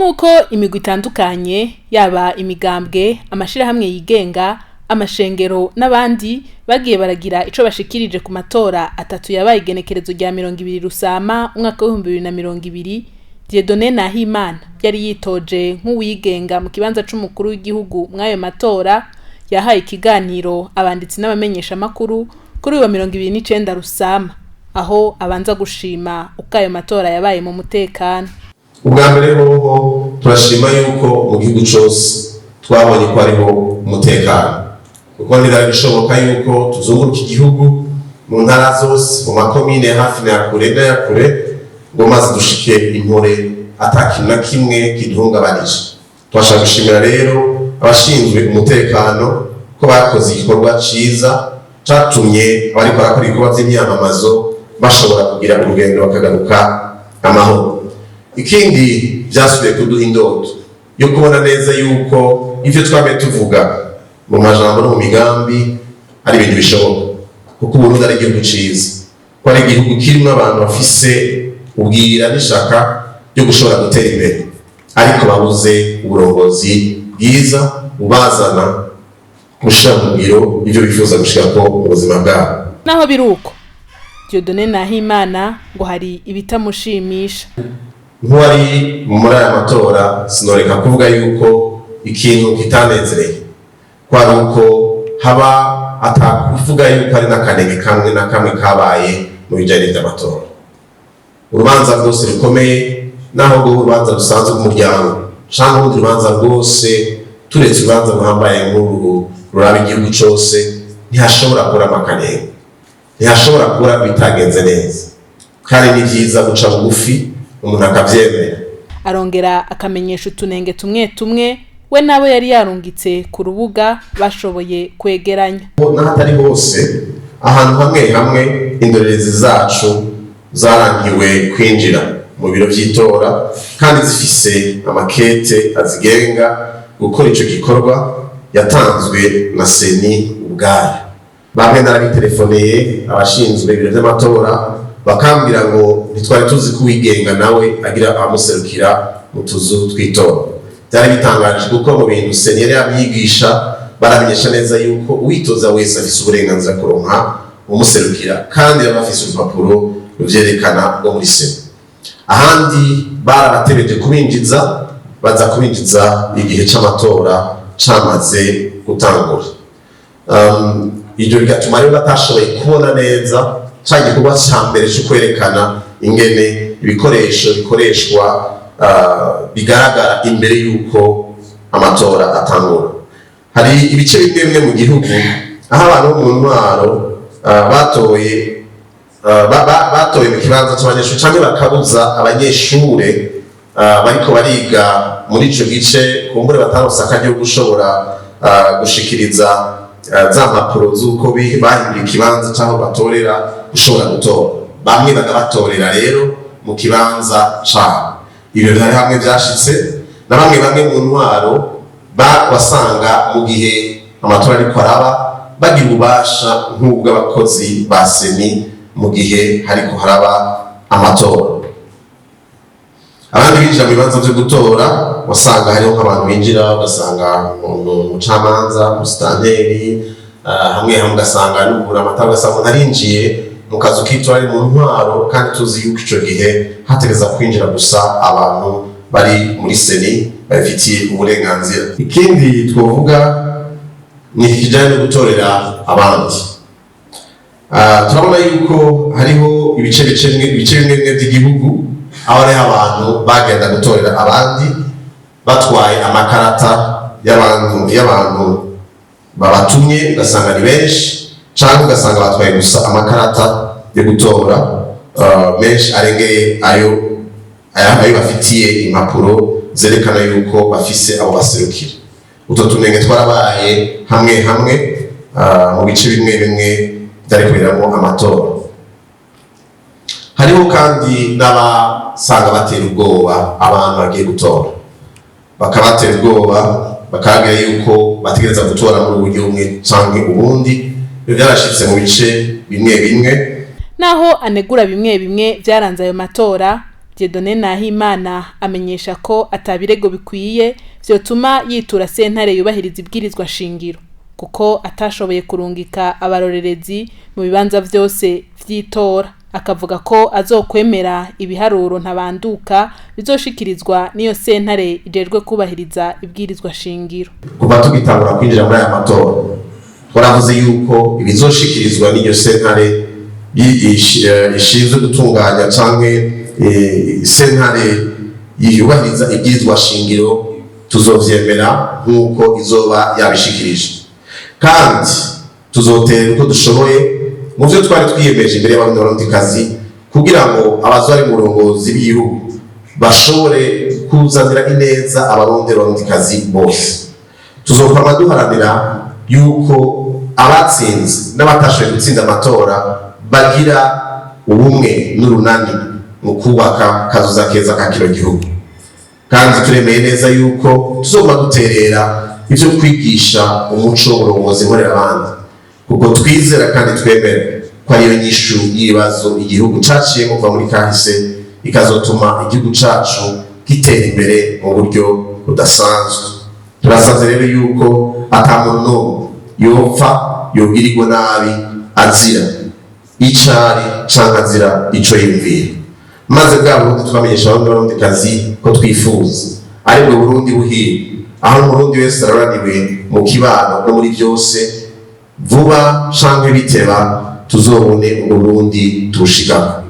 Nk'uko imigwi itandukanye, yaba imigambwe, amashirahamwe yigenga, amashengero n'abandi, bagiye baragira ico bashikirije ku matora atatu yabaye igenekerezo rya 20 Rusama umwaka wa 2020, Dieudonné Nahimana yari yitoje nk'uwigenga mu kibanza c'umukuru w'igihugu mw'ayo matora, yahaye ikiganiro abanditsi n'abamenyeshamakuru kuri uyu wa 29 Rusama, aho abanza gushima uko ayo matora yabaye mu mutekano. Ubwa mbere hoho, turashima yuko mu gihugu cose twabonye ko hariho umutekano, kuko ntibyari bishoboka yuko tuzunguruka igihugu mu ntara zose, mu makomine hafi na kure n'aya kure, ngo maze dushike impore ata kintu na kimwe kiduhungabanije. Turashaka gushimira rero abashinzwe umutekano ko bakoze igikorwa ciza catumye abariko barakora ibikorwa vy'imyamamazo bashobora kugira urugendo bakagaruka amahoro. Ikindi, byasubiye kuduha indoto yo kubona neza yuko ivyo twame tuvuga mu majambo no mu migambi ari ibintu bishoboka, kuko Uburundi ari igihugu ciza, ko ari igihugu kirimwo abantu bafise ubwira n'ishaka ryo gushobora gutera imbere, ariko babuze uburongozi bwiza bubazana gushira mu ngiro ivyo bifuza gushikako mu buzima bwabo. Naho biri uko, Dieudonné Nahimana ngo hari ibitamushimisha. Nk'uwari muri aya matora, sinoreka kuvuga yuko ikintu kitanezereye ko ari uko haba atakuvuga yuko ari n'akanenge kamwe na kamwe kabaye mu bijanye vy'amatora. Urubanza rwose rukomeye, naho rwo urubanza rusanzwe rw'umuryango canke urundi rubanza rwose, turetse urubanza ruhambaye nk'uru ruraba igihugu cose, ntihashobora kuburamo akanenge, ntihashobora kubura bitagenze neza. Kandi ni vyiza guca bugufi umuntu akavyemera. Arongera akamenyesha utunenge tumwe tumwe we n'abo yari yarungitse ku rubuga bashoboye kwegeranya. N'ahatari hose, ahantu hamwe hamwe indorerezi zacu zarangiwe kwinjira mu biro vy'itora kandi zifise amakete azigenga gukora ico gikorwa yatanzwe na CENI ubwayo. Bamwe narabitelefoneye abashinzwe ibiro vy'amatora, bakambwira ngo ntitwari tuzi ko uwigenga nawe agira abamuserukira mu tuzu tw'itora. Byari bitangaje, kuko mu bintu CENI yari yamyigisha baramenyesha neza yuko uwitoza wese afise uburenganzira kuronka umuserukira, kandi yaba afise urupapuro ruvyerekana rwo muri CENI. Ahandi barabatebeje kubinjiza, baza kubinjiza igihe c'amatora camaze gutangura. Ivyo bigatuma rero batashoboye kubona neza ca gikorwa ca mbere co kwerekana ingene ibikoresho bikoreshwa bigaragara imbere y'uko amatora atangura. Hari ibice bimwe bimwe mu gihugu aho abantu bo mu ntwaro batoye batoye mu kibanza c'abanyeshuri, canke bakabuza abanyeshure bariko bariga muri ico gice, kumbure bataronse akaryo ko gushobora gushikiriza za mpapuro z'uko bahinduye ikibanza c'aho batorera, gushobora gutora. Bamwe bakabatorera rero mu kibanza cabo. Ibyo vyari hamwe vyashitse na bamwe bamwe mu ntwaro wasanga mu gihe amatora ariko araba bagira ububasha nk'ubw'abakozi ba CENI mu gihe hariko haraba amatora. Abandi binjira mu bibanza vyo gutora, wasanga hariho nk'abantu binjira, ugasanga umuntu umucamanza, umusitanteri, hamwe hamwe ugasanga nubura amata, ugasanga umuntu arinjiye mu kazu k'itora ari mu ntwaro, kandi tuzi yuko ico gihe hategeza kwinjira gusa abantu bari muri CENI babifitiye uburenganzira. Ikindi twovuga ni ikijanye no gutorera abandi. Turabona yuko hariho ibice bimwe bimwe by'igihugu aho hariho abantu bagenda gutorera abandi batwaye amakarata y'abantu babatumye, ugasanga ni benshi, cyangwa ugasanga batwaye gusa amakarata yo gutora menshi arengeye ayo bafitiye impapuro zerekana yuko bafise abo baserukira. Utwo tunenge twarabaye hamwe hamwe mu bice bimwe bimwe byari kuberamo amatora. Hariho kandi n'abasanga batera ubwoba abantu bagiye gutora, bakabatera ubwoba, bakababwira yuko bategereza gutora muri uburyo bumwe canke ubundi. Ibyo byarashitse mu bice bimwe bimwe. Naho anegura bimwe bimwe byaranze ayo matora. Dieudonné Nahimana amenyesha ko atabirego bikwiye vyotuma yitura sentare yubahiriza ibwirizwa shingiro, kuko atashoboye kurungika abarorerezi mu bibanza vyose vy'itora. Akavuga ko azokwemera ibiharuro ntabanduka bizoshikirizwa n'iyo sentare ijejwe kubahiriza ibwirizwa shingiro. Kuva tugitangura kwinjira muri aya matora, twaravuze yuko ibizoshikirizwa n'iyo sentare ishinzwe gutunganya canke sentare yubahiriza ibwirizwa shingiro tuzovyemera nk'uko izoba yabishikirije, kandi tuzotera uko dushoboye mu vyo twari twiyemeje imbere y'Abarundi n'Abarundikazi, kugira ngo abazo bari mu burongozi b'igihugu bashobore kuzanira ineza Abarundi n'Abarundikazi bose. Tuzokwama duharanira yuko abatsinze n'abatashoboye gutsinda amatora bagira ubumwe n'urunani mu kubaka kazoza keza ka kino gihugu. Kandi turemeye neza yuko tuzoguma duterera ivyo kwigisha umuco w'uburongozi nkorera abandi, kuko twizera kandi twemera ko ariyo nyishu y'ibibazo igihugu caciyemo kuva muri kahise, ikazotuma igihugu cacu gitera imbere mu buryo budasanzwe. Turasanze rero yuko ata muntu n'umwe yopfa yogirirwa nabi azira icari canke azira ico yiyumvira, maze bwa Burundi twamenyesha Abarundi n'Abarundikazi ko twifuza, aribwo Burundi buhire, aho Umurundi wese aroraniwe mu kibano no muri byose, vuba canke biteba tuzobone Uburundi tubushikako.